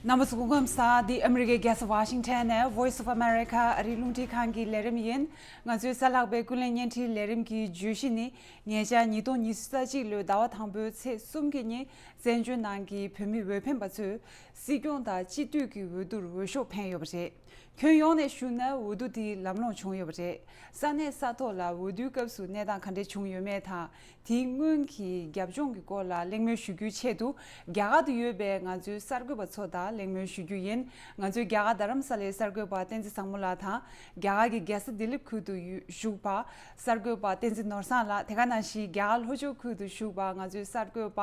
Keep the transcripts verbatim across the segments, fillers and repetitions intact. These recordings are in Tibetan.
རྣམ་པ་ཚོ་སྐུ་ཁམས་བཟང་། འདི་ཨ་མི་རི་ཀའི་རྒྱལ་ས་ཝ་ཤིང་ཊོན་ནས་Voice of America ཨ་རིའི་རླུང་འཕྲིན་ཁང་གི་ལས་རིམ་ཡིན། ང་ཚོའི་གཟའ་ལྷག་པའི་ཀུན་གླེང་བརྙན་འཕྲིན་ལས་རིམ་གྱི་བརྗོད་གཞི་ནི། ཉེ་ཆར་ཉིས་སྟོང་ཉི་ཤུ་རྩ་གཅིག་ལོའི་ཟླ་བ་དང་པོའི་ཚེས་གསུམ་གྱི་ཉིན། བཙན་བྱོལ་ནང་གི་བོད་མི་འོས་འཕེན་པ་ཚོས་སྲིད་སྐྱོང་དང་སྤྱི་འཐུས་ཀྱི་འོས་བསྡུར་འོས་ཤོག་འཕེན་ཡོད་པ་རེད། ཁྱོན་ཡོངས་ནས་ཞུས་ན། འོས་བསྡུ་དེ་ལམ་ལྷོང་བྱུང་ཡོད་པ་རེད། ས་གནས་ས་ཐོག་ལ་འོས་བསྡུའི་སྐབས་སུ་གནས་སྟངས་ག་འདྲ་བྱུང་ཡོད་མེད་དང་། དེའི་སྔོན་གྱི་རྒྱབ་ལྗོངས་ཀྱི་སྐོར་ལ་གླེང་མོལ་ཞུ་རྒྱུའི་ཆེད་དུ། རྒྱ་གར་དུ་ཡོད་པའི་ང་ཚོའི་གསར་འགོད་པ་ཚོ་དང་གླེང་མོལ་ཞུ་རྒྱུ་ཡིན། ང་ཚོའི་རྒྱ་གར་རྡ་རམ་ས་ལའི་གསར་འགོད་པ་བསྟན་འཛིན་བཟང་མོ་ལགས་དང་། རྒྱ་གར་གྱི་རྒྱལ་ས་ལྡི་ལི་ཁུལ་དུ་ཡོད་བཞུགས་པ་གསར་འགོད་པ་བསྟན་འཛིན་ནོར་བཟང་ལགས། དེ་ག་ནང་བཞིན་རྒྱ་གར་ལྷོ་ཕྱོགས་ཁུལ་དུ་བཞུགས་པ་ང་ཚོའི་གསར་འགོད་པ་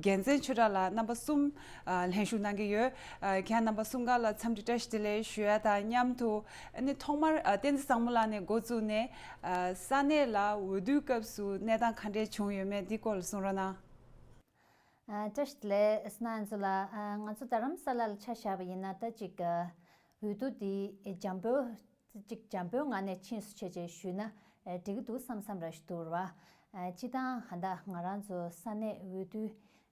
རྒྱལ་མཚན་ཆོས་གྲགས་ལགས། རྣམ་པ་གསུམ་ཨ་ལྷན་ཞུགས་གནང་གི་ཡོད། ཨ་ཁྱེད་རྣམ་པ་གསུམ་ཀ་ལ་འཚམས་འདྲི་བཀྲ་ཤིས་བདེ་ལེགས་ཞུ་ཡ་དང་མཉམ་དུ། ཨ་ནི་ཐོག་མར་ཨ་བསྟན་འཛིན་བཟང་མོ་ལགས་ནས་འགོ་བཙུགས་ནས། ཨ་ས་གནས་ལ་འོས་བསྡུའི་སྐབས་སུ་གནས་སྟངས་ག་འདྲས་བྱུང་ཡོད་མེད་འདི་སྐོར་ལ་གསུང་རོགས་གནང་། ཨ་བཀྲ་ཤིས་བདེ་ལེགས་ཟེར་ན་ང་ཚོ་ལ། ཨ་ང་ཚོ་རྡ་རམ་ས་ལ་ལ་ཆ་བཞག་པ་ཡིན་ན། ད་ཅིག་ཨ་འོས་བསྡུ་འདི་འཇམ་པོ་ཅིག་འཇམ་པོའི་ངང་ནས་ཕྱིན་སོང་བྱས་བྱས་ཞུས་ན། ཨ་འགྲིག་གི་འདུག་བསམ་བསམ་ར་ཞིག་འདུག་ར་བ། ཨ་སྤྱིར་བཏང་ཧ་ད་ང་རང་ཚོ་ས་གནས་འོས་བསྡུ་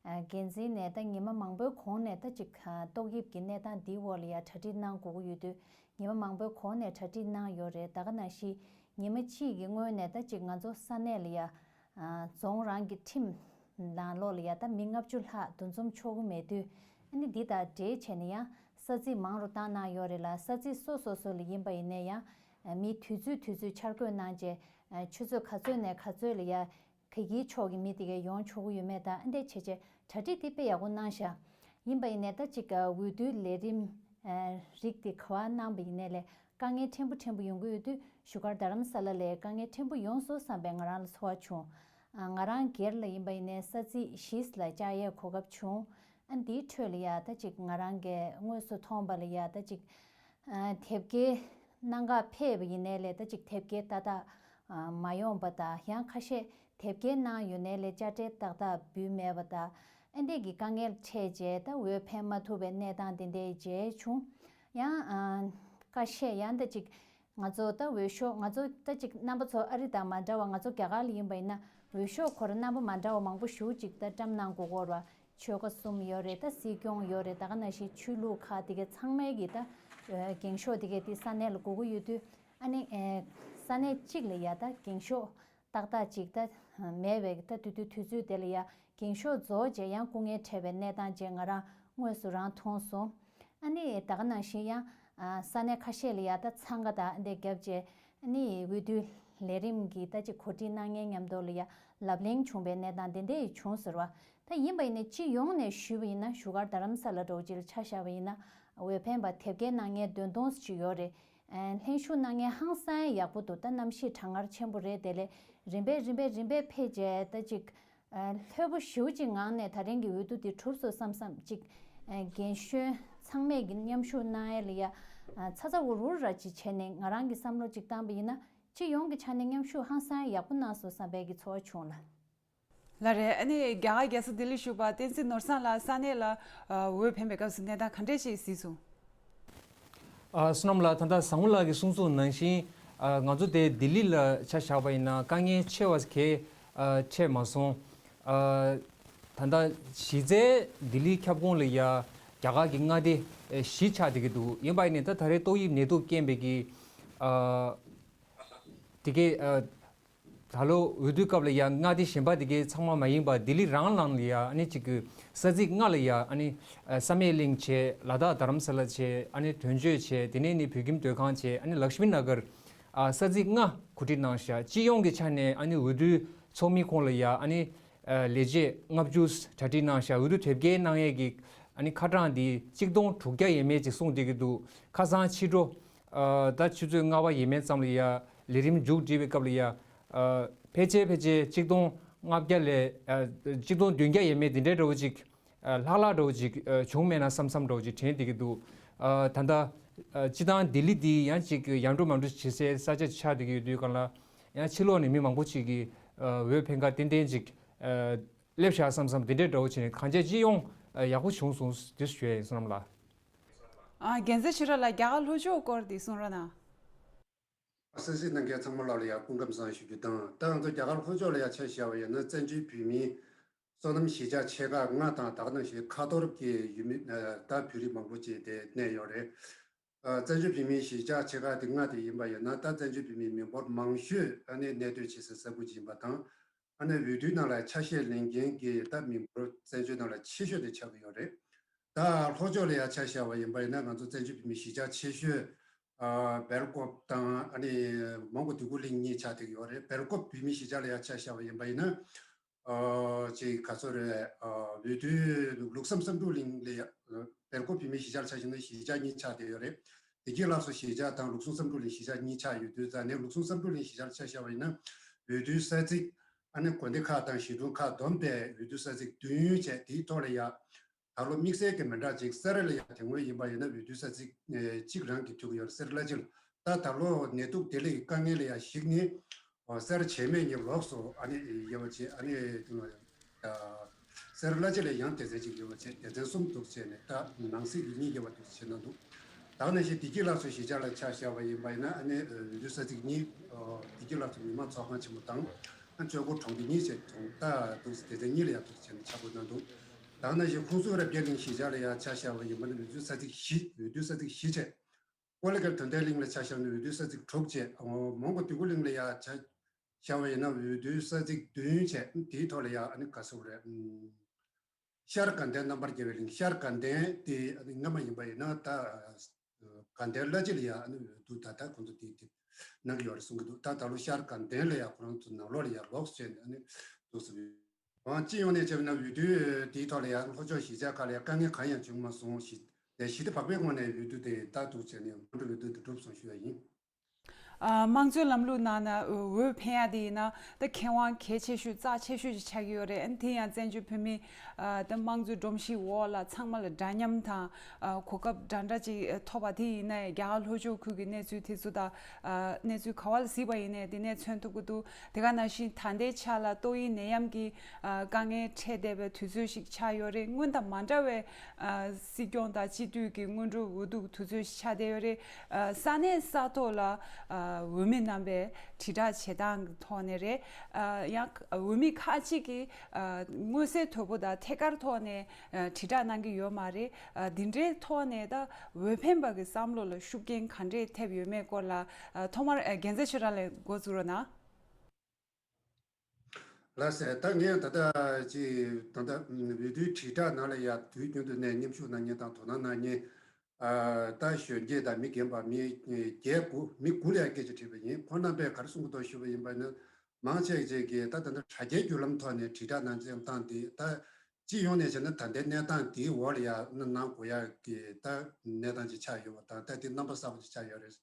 ཨ་འགན་འཛིན་ནས་ད་ཉི་མ་མང་པོའི་གོང་ནས་ད་ཅིག་ཨ་ཏོག་དབྱིབས་ཀྱི་གནས་སྟངས་འདིའི་འོག་ལ་ཡ་གྲ་སྒྲིག་གནང་དགོས་ཀྱི་ཡོད་དུས། ཉི་མ་མང་པོའི་གོང་ནས་གྲ་སྒྲིག་གནང་ཡོད་རེད། ད་ག་ནང་བཞིན་ཉི་མ་གཅིག་གི་སྔོན་ནས་ད་ཅིག་ང་ཚོ་ས་གནས་ལ་ཡ་ཨ་རྫོང་རང་གི་ཁྲིམས་ནང་ལོགས་ལ་ཡ་ད་མི་ལྔ་བཅུ་ལྷག་འདུ་འཛོམས་ཆོག་གི་མེད་དུས། ཨ་ནི་འདི་དང་འབྲེལ་བྱས་ནས་ཡང་ས་ཚིགས་མང་རུ་བཏང་གནང་ཡོད་རེད་ལ། ས་ཚིགས་སོ་སོ་སོ་ལ་ཡིན་པ་ཡིན་ནའི་ཡང་ཨ་མི་དུས་ཚོད་དུས་ཚོད་འཆར་འགོད་གནང་རྗེས། ཨ་ཆུ་ཚོད་ག་ཚོད་ནས་ག་ཚོད་ལ་ཡ་ག་གི་ཕྱོགས་ཀྱི་མི་དེ་གས་ཡོང་ཆོག་གི་ཡོད་མེད་དང་། ཨ་འདྲས་བྱས་བྱས་གྲ་སྒྲིག་དེ་དཔེ་ཡག་པོ་གནང་ཤག་ཡིན་པ་ཡིན་ནའི་ད་ཅིག་འོས་བསྡུའི་ལས་རིམ་རིགས་དེ་ག་བ་གནང་པ་ཡིན་ནའི་ལས་དཀའ་ངལ་ཕྲན་བུ་ཕྲན་བུ་ཡོང་གི་ཡོད་དུས། བཞུགས་སྒར་རྡ་རམ་ས་ལ་ལས་དཀའ་ངལ་ཕྲན་བུ་ཡོང་སོང་བསམ་པའི་ང་རང་ལ་ཚོར་བ་བྱུང་། ང་རང་སྒེར་ལ་ཡིན་པ་ཡིན་ནའི་ས་ཚིགས་བཞི་ལ་བཅར་ཡས་གོ་སྐབས་བྱུང་། ཨ་འདིའི་ཁྲོད་ལ་ཡ་ད་ཅིག་ང་རང་གིས་དངོས་སུ་མཐོང་པ་ལ་ཡ་ད་ཅིག་ཨ་དེབ་སྐྱེལ་གནང་ག་ཕེབས་པ་ཡིན་ནའི་ལས་ད་ཅིག་དེབ་སྐྱེལ་ཏག་ཏག་ཨ་མ་ཡོང་པ་དང་། ཡང་ཁ་ཤས་དེབ་སྐྱེལ་གནང་ཡོད་ནའི་ལས་དཔྱ་ཁྲལ་ཏག་ཏག་འབུལ་མེད་པ་དང་། ཨ་འདྲས་ཀྱི་དཀའ་ངལ་འཕྲད་རྗེས་ད་འོས་འཕེན་མ་ཐུབ་པའི་གནས་སྟངས་དེ་འདྲས་མཇལ་བྱུང་། ཡང་ཨ་ཁ་ཤས་ཡང་ད་ཅིག་ང་ཚོ་ད་འོས་ཤོག་ང་ཚོ་ད་ཅིག་རྣམ་པ་ཚོ་ཨ་རི་དང་མ་འདྲ་བ། ང་ཚོ་རྒྱ་གར་ལ་ཡིན་པ་ཡིན་ན་འོས་ཤོག་ཁོ་རང་རྣམ་པ་མ་འདྲ་བ་མང་པོ་ཞེ་ཅིག་ད་བཀྲམ་གནང་དགོས་ཀྱི་ཡོད་རེད་བ། ཆོལ་ཁ་གསུམ་ཡོད་རེད། ད་སྲིད་སྐྱོང་ཡོད་རེད། ད་ག་ནང་བཞིན་ཆོས་ལུགས་ཁག་དེ་གའི་ཚང་མའི་གི་ད་ཨ་འགེངས་ཤོག་དེ་གའི་དེ་ས་གནས་ལ་དགོས་ཀྱི་ཡོད་དུས། ཨ་ནི་ཨ་ས་གནས་གཅིག་ལ་ཡ་ད་འགེངས་ཤོག་ཏག་ཏག་ཅིག་ད་མེད་པའི་ད་དུས་དུས་དུས་ཚོད་དེ་ལ་ཡ་འགེངས་ཤོག་རྫོགས་རྗེས་ཡང་སྐུ་ངལ་འཕྲད་པའི་གནས་སྟངས་བཅས་ང་རང་དངོས་སུ་རང་མཐོང་སོང་། ཨ་ནི་ད་ག་ནང་བཞིན་ཡང་ཨ་ས་གནས་ཁ་ཤས་ལ་ཡ་ད་འཚང་ཁ་དང་འདི་བརྒྱབ་རྗེས། ཨ་ནི་འོས་བསྡུའི་ལས་རིམ་གྱི་ད་ཅིག་གོ་སྒྲིག་གནང་མཁན་མཉམ་དུ་ལ་ཡ་ལབ་གླེང་བྱུང་བའི་གནས་སྟངས་དེ་འདྲ་ཡི་བྱུང་ཟེར་བ། ད་ཡིན་པ་ཡིན་ན་སྤྱི་ཡོངས་ནས་ཞུས་པ་ཡིན་ན། བཞུགས་སྒར་རྡ་རམ་ས་ལ་འདྲ་བོ་ཅིག་ལ་ཆ་བཞག་པ་ཡིན་ན། འོས་འཕེན་པ་དེབ་སྐྱེལ་གནང་མཁན་བདུན་སྟོང་ཅིག་ཡོད་རེད། ཨ་ལྷན་ཞུགས་གནང་མཁན་ཧང་སང་ཡག་པོ་འདུག་ད་གནམ་གཤིས་གྲང་ངར་ཆེན་པོ་རེད། དེ་ལས་རིམ་པས་རིམ་པས་རིམ་པས་ཕེབས་རྗེས་ད་ཅིག་ཨ་ལྷོད་པོ་ཞེ་པོ་ཅིག་ངང་ནས་ད་རིང་གི་འོས་བསྡུ་འདི་གྲུབ་སོང་བསམ་བསམ་ཅིག་ཨ་རྒན་གཞོན་ཚང་མས་ཀྱི་མཉམ་ཞུགས་གནང་ཡས་ལ་ཡ་ཨ་ཚ་ཚ་འུར་འུར་ར་ཅིག་བྱས་ནས་ང་རང་གི་བསམ་བློ་ཅིག་བཏང་པ་ཡིན་ན། སྤྱི་ཡོངས་ཀྱི་ཆ་ནས་མཉམ་ཞུགས་ཧང་སང་ཡག་པོ་གནང་སོང་བསམ་པའི་གི་ཚོར་བ་བྱུང་ལ། ལགས་རེད། ཨ་ནི་རྒྱ་གར་རྒྱལ་ས་ལྡི་ལི་བཞུགས་པ་བསྟན་འཛིན་ནོར་བཟང་ལགས། ས་གནས་ལ་ཨ་འོས་འཕེན་པའི་སྐབས་སུ་གནས་སྟངས་ག་འདྲས་ཞིག་གཟིགས་སོང་། ཨ་བསོད་ནམས་ལགས། ད་ལྟ་བཟང་མོ་ལགས་ཀྱིས་གསུངས་གསུངས་ནང་བཞིན། ཨ་ང་ཚོ་དེ་ལྡི་ལི་ལ་ཆ་བཞག་པ་ཡིན་ན་དཀའ་ངལ་ཆེ་བ་གས་ཨ་འཕྲད་མ་སོང་། ཨ་ད་ལྟ་གཞི་རྩའི་ལྡི་ལིའི་ཁྱབ་ཁོངས་ལ་ཡ་རྒྱ་གར་གྱི་མངའ་སྡེ་ཨེ་བཞི་ཆགས་བསྡད་ཀྱི་འདུག་ཡིན་པ་ཡིན་ནའི་ད་ད་རེས་ཏོག་དབྱིབས་ནད་དུག་རྐྱེན་པས་ཀྱི་ཨ་དེ་གའི་ཨ་ད་ལོ་འོས་བསྡུའི་སྐབས་ལ་ཡ་མངའ་སྡེ་གཞན་པ་དེ་གའི་ཚང་མ་མ་ཡིན་པ་ལྡི་ལི་རང་ལངས་ལ་ཡ་ཨ་ནི་གཅིག་གི་ས་ཚིགས་ལྔ་ལ་ཡ་ཨ་ནི་ཨ་བསམ་ཡས་གླིང་བྱས། ལ་དྭགས་རྡ་རམ་ས་ལ་བྱས། ཨ་ནི་དོན་གཅོད་བྱས། དེ་ནས་ནི་བོད་ཁྱིམ་སྡོད་ཁང་བྱས། ཨ་ནི་ལཀྵ་མི་ན་གར་ཨ་ས་ཚིགས་ལྔ་གོ་སྒྲིག་གནང་ཤག་སྤྱི་ཡོངས་ཀྱི་ཆ་ནས་ཨ་ནི་འོས་བསྡུའི་ཚོགས་མིའི་ཁོངས་ལ་ཡ་ཨ་ནི་ཨ་ལས་བྱེད་ལྔ་བཅུ་གྲ་སྒྲིག་གནང་ཤག་འོས་བསྡུ་དེབ་སྐྱེལ་གནང་ཡས་ཀྱི་ཨ་ནི་ཁ་གྲངས་འདི་གཅིག་སྟོང་དྲུག་བརྒྱ་ཡས་མས་ཅིག་སོང་བསྡད་ཀྱི་འདུག་ཁ་སང་ཕྱི་དྲོ་ཨ་ད་ཆུ་ཚོད་ལྔ་པ་ཡས་མས་ཙམ་ལ་ཡ་ལས་རིམ་མཇུག་སྒྲིལ་བའི་སྐབས་ལ་ཡ་ཨ་ཕལ་ཆེར་ཕལ་ཆེར་གཅིག་སྟོང་ལྔ་བརྒྱ་ལས་ཨ་གཅིག་སྟོང་བདུན་བརྒྱ་ཡས་མས་འདི་འདྲའི་འདྲ་བོ་ཅིག་ཨ་ལྷག་ལྷག་འདྲ་བོ་ཅིག་ཨ་བྱུང་མེད་ན་བསམ་བསམ་འདྲ་བོ་ཅིག་དྲན་བསྡད་ཀྱི་འདུག་ཨ་ད་ལྟ་ཨ་སྤྱི་བཏང་ལྡི་ལི་འདི་ཡང་ཅིག་ཡར་འགྲོ་མར་འགྲོ་བྱེད་སའི་ས་ཆ་ཆགས་བསྡད་ཀྱི་ཡོད་དུས་སྒང་ལ། ཡང་ཕྱི་ལོགས་ནས་མི་མང་པོ་ཅིག་གིས་ཨ་འོས་འཕེན་ག་ཏན་ཏན་ཅིག་ཨ་སླེབས་ཤག་བསམ་བསམ་དེ་འདྲའི་འདྲ་བོ་བྱས་ནས་གང་ཅི་སྤྱི་ཡོངས་ཨ་ཡག་པོ་བྱུང་སོང་དེ་ཞུ་ཡ་ཡིན། བསོད་ནམས་ལགས། ཨ་རྒྱལ་མཚན་ཆོས་གྲགས་ལགས། རྒྱ་གར་ལྷོ་ཕྱོགས་སྐོར་དེ་གསུང་རོགས་གནང་། གསན་གཟིགས་གནང་མཁན་ཚང་མ་ལ་ལ་ཡ་སྐུ་ཁམས་བཟང་ཞུ་རྒྱུ་དང་། ད་ང་ཚོ་རྒྱ་གར་ལྷོ་ཕྱོགས་ལ་ཡ་ཆ་བཞག་པ་ཡིན་ན་བཙན་བྱོལ་བོད་མིའི་ སོ་ནམ་གཞིས་ཆགས་ཆེ་ཁག་ལྔ་དང་དེ་ག་ནང་བཞིན་ཁ་ཐོར་གྱི་ཡུལ་མི་ད་བོད་རིགས་མང་པོ་ཅིག་དེ་གནས་ཡོད་རེད། བཙན་བྱོལ་བོད་མིའི་གཞིས་ཆགས་ཆེ་ཁག་དེ་ལྔ་དེ་ཡིན་པ་ཡིན་ན། ད་བཙན་བྱོལ་བོད་མིའི་མི་འབོར་མང་ཤོས་ཨ་ནི་གནས་སྡོད་བྱེད་སའི་ས་ཁུལ་ཅིག་ཡིན་པ་དང་། ཨ་ནི་འོས་བསྡུའི་ནང་ལ་ཆ་ཤས་ལེན་མཁན་གྱི་ད་མི་འབོར་བཙན་བྱོལ་ནང་ལ་ཆེ་ཤོས་དེ་ཆགས་ཀྱི་ཡོད་རེད། ད་ལྷོ་ཕྱོགས་ལ་ཡ་ཆ་བཞག་པ་ཡིན་པ་ཡིན་ན། ང་ཚོ་བཙན་བྱོལ་བོད་མིའི་གཞིས་ཆགས་ཆེ་ཤོས་སྦེལ་ཀོབ་དང་ཨ་ནི་མོན་གྷོ་འདོད་རྒུ་གླིང་གཉིས་ཆགས་བསྡད་ཀྱི་ཡོད་རེད། སྦེལ་ཀོབ་བོད་མིའི་གཞིས་ཆགས་ལ་ཡ་ཆ་བཞག་པ་ཡིན་པ་ཡིན་ན། ཨོ་ཅིག་ག་ཚོད་རེད། ཨོ་འོས་བསྡུ་ལུགས་བསམ་བསམ་འགྲུབ་གླིང་ལ་ཡ། སྦེལ་ཀོབ་བོད་མིའི་གཞིས་ཆགས་ཆ་བཞག་ན་གཞིས་ཆགས་གཉིས་ཆགས་བསྡད་ཡོད་རེད། བདེ་སྐྱིད་ལགས་སོ་གཞིས་ཆགས་དང་ལུགས་བསམ་བསམ་འགྲུབ་གླིང་གཞིས་ཆགས་གཉིས་ཆགས་ཡོད་དུས་ཙང་ནས། ལུགས་བསམ་བསམ་འགྲུབ་གླིང་གཞིས་ཆགས་ལ་ཆ་བཞག་པ་ཡིན་ན། འོས་བསྡུའི་ས་ཚིགས་ཨ་ནི་དགོན་སྡེ་ཁག་དང་གཞིས་གྲོང་ཁག་བསྡོམས་པས་འོས་བསྡུའི་ས་ཚིགས་བདུན་བྱས། དེའི་ཐོག་ལ་ཡ། ད་ལོ་དམིགས་བསལ་གྱི་མི་འདྲ་ཅིག་གསེར་ལ་ཡ་དེ་སྔོན་ཡིན་པ་ཡིན་ན་འོས་བསྡུའི་ས་ཚིགས་ཨེ་གཅིག་རང་གིས་ཐོབ་ཀྱི་ཡོད་རེད། གསེར་གླ་སྤྱི་ལ། ད་ད་ལོ་ནད་དུག་དེ་ལས་དཀའ་ངལ་ལ་ཡ་གཞིགས་ནས། ཨོ་གསེར་བྱེས་སྨད་གཉིས་ལོགས་སུ་ཨ་ནི་ཡོད་པ་བྱས། ཨ་ནི་དེ་ནང་ཡང་གསེར་གླ་སྤྱི་ལ་ཡང་སྡེ་ཚན་གཅིག་ཡོད་པ་བྱས། སྡེ་ཚན་གསུམ་འདུག་བྱས་ནས། ད་ནང་གསེས་ཀྱི་གཉིས་ཡོད་པ་འདུག་བྱས་ན་འདུག་ད་ག་ནང་བཞིན་བདེ་སྐྱིད་ལགས་སོ་གཞིས་ཆགས་ལ་ཆ་བཞག་པ་ཡིན་པ་ཡིན་ན། ཨ་ནི་འོས་བསྡུའི་ས་ཚིགས་གཉིས། ཨོ་བདེ་སྐྱིད་ལགས་སོ་མི་དམངས་ཚོགས་ཁང་ཆེན་མོ་དང་། ཨ་ཆོས་འཁོར་གྲོང་སྡེ་གཉིས་བྱས་འདུག་ད་འདུག་སྡེ་ཚན་གཉིས་ལ་ཡང་འདུག་བྱས་ནས་ཆ་བགོས་གནང་འདུག་ད་ག་ནང་བཞིན་ཁོང་ཚོ་རབ་རྒྱས་གླིང་གཞིས་ཆགས་ལ་ཡང་ཆ་བཞག་པ་ཡིན་པ་ན། འོས་བསྡུའི་ས་ཚིགས་བཞི། འོས་བསྡུའི་ས་ཚིགས་བཞི་བྱས། ཀོ་ལི་གྷལ་དོན་ལྡན་གླིང་ལ་ཆ་བཞག་ན་འོས་བསྡུའི་ས་ཚིགས་དྲུག་བྱས། ཨོ་མོན་གྷོ་འདོད་རྒུ་གླིང་ལ་ཡ་ཆ་བཞག་པ་ཡིན་ན་འོས་བསྡུའི་ས་ཚིགས་བདུན་བྱས། དེའི་ཐོག་ལ་ཡ་ཨ་ནི་ག་ཟེར་དགོས་རེད། ཨུམ། ཤར་དགའ་ལྡན་རྣམ་པར་རྒྱལ་བའི་གླིང་། ཤར་དགའ་ལྡན་དེ་ཨ་ནི་སྔ་མ་ཡིན་པ་ཡིན་ན། ད་དགའ་ལྡན་བླ་སྤྱི་ལ་ཡ་ཨ་ནི་འོས་བསྡུ་ད་ལྟ་ཁོང་ཚོ་དེ་དེ་གནང་གི་ཡོད་རེད་གསུང་གི་འདུག་ད་ད་ལོ་ཤར་དགའ་ལྡན་ལ་ཡ་ཁོ་རང་ཚོ་ནང་ལོགས་ལ་ཡ་ལོགས་བྱས་ནས་ཨ་ནི་འདུག་སེ། ཨང་། སྤྱི་ཡོངས་ནས་བྱས་པ་ན་འོས་བསྡུ་དེའི་ཐོག་ལ་ཡང་ལྷོ་ཕྱོགས་གཞིས་ཆགས་ཁག་ལ་ཡང་དཀའ་ངལ་གང་ཡང་བྱུང་མ་སོང་། ཞི་ཞི་བདེ་བག་ཕེབས་ངང་ནས་འོས་བསྡུ་དེ་ད་འདུག་བྱས་ནས་སྔོན་འགྲོ་འོས་བསྡུ་དེ་གྲུབ་སོང་ཞུ་ཡ་ཡིན། ཨ། དམངས་གཙོའི་ལམ་ལུགས་ནང་ན་འོས་འཕེན་ཡ་དེ་ཡིན་ན་ད་ཁེ་དབང་གལ་ཆེ་ཤོས་རྩ་ཆེ་ཤོས་ཅིག་ཆགས་ཀྱི་ཡོད་རེད། ཨ་ནི་དེ་ཡང་བཙན་བྱོལ་བོད་མི་ཨ་ད་དམངས་གཙོའི་སྒྲོམ་གཞིའི་འོག་ལ་ཚང་མ་ལ་འདྲ་མཉམ་དང་། ཨ་གོ་སྐབས་འདྲ་འདྲ་ཅིག་ཐོབ་པ་དེ་ཡིན་ན། རྒྱ་གར་ལྷོ་ཕྱོགས་ཁུལ་གྱི་གནས་ཚུལ་དེ་ཚོ་དང་། ཨ་གནས་ཚུལ་ག་བ་ལ་གཟིགས་པ་ཡིན་ནའི་དེ་ནས་མཚོན་ཐུབ་ཀྱི་འདུག་དེ་ག་ནང་བཞིན་ད་ལྟའི་ཆ་ལ་ཏོག་དབྱིབས་ནད་ཡམས་ཀྱི་ཨ་དཀའ་ངལ་འཕྲད་བསྡད་པའི་དུས་ཚོད་ཞིག་ཆགས་ཡོད་རེད། སྔོན་དང་མ་འདྲ་བའི་ཨ་སྲིད་སྐྱོང་དང་སྤྱི་འཐུས་ཀྱི་སྔོན་འགྲོ་འོས་བསྡུ་དུས་ཚོད་ཞིག་ཆགས་བསྡད་ཡོད་རེད། ཨ་ས་གནས་ས་ཐོག་ལ་ཨ་འོས་མི་རྣམ་པས་དྲིལ་བསྒྲགས་བྱེད་སྟངས་ཀྱི་ཐོག་ནས་རེད། ཨ་ཡང་འོས་མི་ཁག་ཅིག་གིས་ཨ་མངོན་གསལ་དོད་པོ་དང་ཐད་ཀར་ཐོག་ནས་ཨ་དྲིལ་བསྒྲགས་གནང་གི་ཡོད་མ་རེད། ཨ་འདི་འདྲའི་ཐོག་ནས་ད་འོས་འཕེན་པ་གི་བསམ་བློ་ལ་ཤུགས་རྐྱེན་ག་འདྲས་ཐེབས་ཡོད་མེད་སྐོར་ལ། ཨ་ཐོག་མར་ཨ་རྒྱལ་མཚན་ཁྱོད་རང་ལ་འགོ་འཛུགས་རོགས་གནང་། ལགས་སེ། ད་ངས་ད་ལྟ་ཅིག་ད་ལྟ་འོས་བསྡུའི་དྲིལ་བསྒྲགས་ནང་ལ་ཡ་དུས་རྒྱུན་དུ་ནས་མཉམ་ཞུགས་གནང་མཁན་དང་དོ་སྣང་གནང་མཁན་ཨ་ད་གཞོན་སྐྱེས་དང་མི་རྒན་པ་མི་བརྒྱད་དགུ། མི་དགུ་ལ་ཡ་སྐད་ཆ་དྲིས་པ་ཡིན། ཁོང་རྣམ་པས་ག་རེ་གསུང་གི་འདུག་ཞུས་པ་ཡིན་པ་ཡིན་ན། མང་ཆེ་ཅིག་གིས་ད་ད་ལྟ་དྲ་རྒྱའི་བརྒྱུད་ལམ་ཐོག་ནས་དྲིལ་བསྒྲགས་གནང་སྟངས་དེ་ད། སྤྱི་ཡོངས་ནས་བྱས་ན་ད་ལྟའི་གནས་སྟངས་འདིའི་འོག་ལ་ཡ་གནང་དགོས་ཡ་གི་ད་གནས་སྟངས་ཅིག་ཆགས་ཡོད་པ་དང་། ད་དེ་རྣམ་པ་གསར་པ་ཅིག་ཆགས་ཡོད་རེད།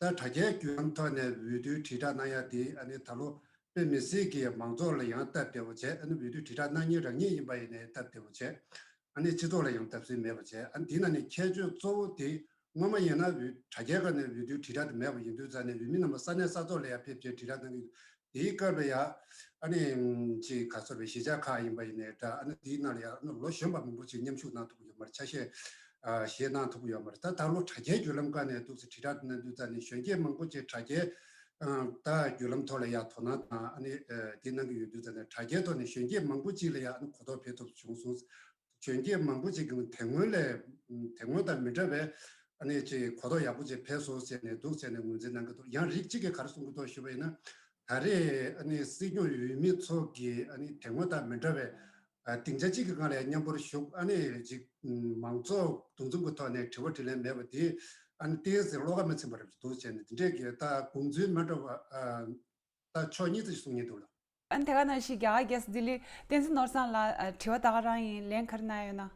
ད་དྲ་རྒྱའི་བརྒྱུད་ལམ་ཐོག་ནས་འོས་བསྡུའི་དྲིལ་བསྒྲགས་གནང་ཡ་དེ་ཨ་ནི་ད་ལོ་དཔེ་མི་སྲིད་ཀྱི་མང་ཚོགས་ལ་ཡང་སྟབས་བདེ་པོ་བྱས། ཨ་ནི་འོས་བསྡུའི་དྲིལ་བསྒྲགས་གནང་མཁན་རང་ཉིད་ཡིན་པ་ཡིན་ནའི་སྟབས་བདེ་པོ་བྱས། ཨ་ནི་སྤྱི་ཚོགས་ལ་ཡང་སྟབས་བདེ་མེད་པ་བྱས། ཨ་ནི་དེའི་ནང་ནས་ཁྱད་ཆོས་གཙོ་བོ་དེ། སྔོན་མ་ཡིན་ན་འོས་དྲ་རྒྱའི་སྒང་ནས་འོས་བསྡུའི་དྲིལ་བསྒྲགས་དེ་མེད་པ་ཡིན་དུས་ཙང་ནས། འོས་མི་རྣམ་པ་ས་གནས་ས་ཐོག་ལ་ཡར་ཕེབས་བྱས་དྲིལ་བསྒྲགས་གནང་གི་འདུག་དེའི་སྐབས་ལ་ཡ་ཨ་ནི་ཅིག་ག་ཚོད་རེད། གཞིས་ཆགས་ཁག་ཡིན་པ་ཡིན་ནའི་འདྲ། ཨ་ནི་དེའི་ནང་ལ་ཡ་ཨ་ནི་ལོ་གཞོན་པ་མང་པོ་ཅིག་མཉམ་ཞུགས་གནང་ཐུབ་ཀྱི་ཡོད་མ་རེད། ཆ་ཤས་ཨ་བཞེས་གནང་ཐུབ་ཀྱི་ཡོད་མ་རེད། ད་ད་ལོ་དྲ་རྒྱའི་བརྒྱུད་ལམ་སྒང་ནས་འདུག་སེ་དྲིལ་བསྒྲགས་གནང་དུས་ཙང་ནས་གཞོན་སྐྱེས་མང་པོ་ཅིག་དྲ་རྒྱའི་ཨ་ད་བརྒྱུད་ལམ་ཐོག་ལ་ཡ་དོ་སྣང་དང་ཨ་ནི་ཨ་དེ་གནང་གི་ཡོད་དུས་ཙང་ནས། དྲ་རྒྱའི་ཐོག་ནས་གཞོན་སྐྱེས་མང་པོ་ཅིག་ལ་ཡ་ཨ་ནི་གོ་རྟོགས་འཕེལ་ཐུབ་བྱུང་སོང་། གཞོན་སྐྱེས་མང་པོ་ཅིག་གིས་དེ་སྔོན་ལས་དེ་སྔོན་དང་མི་འདྲ་བའི་ཨ་ནི་ཅིག་གོ་རྟོགས་ཡག་པོ་ཅིག་འཕེལ་སོང་ཟེར་ནས་འདུག་ཟེར་ནས་ངོས་འཛིན་གནང་གི་འདུག་ཡང་རིགས་གཅིག་གིས་ག་རེ་གསུང་གི་འདུག་ཞུས་པ་ཡིན་ན། ད་རེས་ཨ་ནི་སྲིད་སྐྱོང་འོས་མི་ཚོ་གིས་ཨ་ནི་དེ་སྔོན་དང་མི་འདྲ་བའི་ཨ་སྡིངས་ཆ་གཅིག་གི་སྒང་ལ་ཡང་མཉམ་པོར་བཞུགས། ཨ་ནི་ཅིག་མང་ཚོགས་འདུ་འཛོམས་ཀྱི་ཐོག་ནས་དྲི་བ་དྲིས་ལན་མེད་པ་དེ་ཨ་ནི་ཏོག་ཙམ་བློ་ཁ་མི་ཚིམ་པ་རེད་འདུག་ཟེར་ནས། དེ་འདྲས་ཀྱི་ད་དགོངས་ཚུལ་མ་འདྲ་བ་ཨ། ད་ཕྱོགས་གཉིས་ཙམ་ཞིག་གསུང་མཁན་འདུག་ལགས། ཨ་ནི་དེ་ག་ནང་བཞིན་རྒྱ་གར་རྒྱལ་ས་ལྡི་ལི་བསྟན་འཛིན་ནོར་བཟང་ལགས། ཨ་དྲི་བ་ད་ག་རང་ཡིན། ལན་ག་རེ་གནང་ཡོད་ན།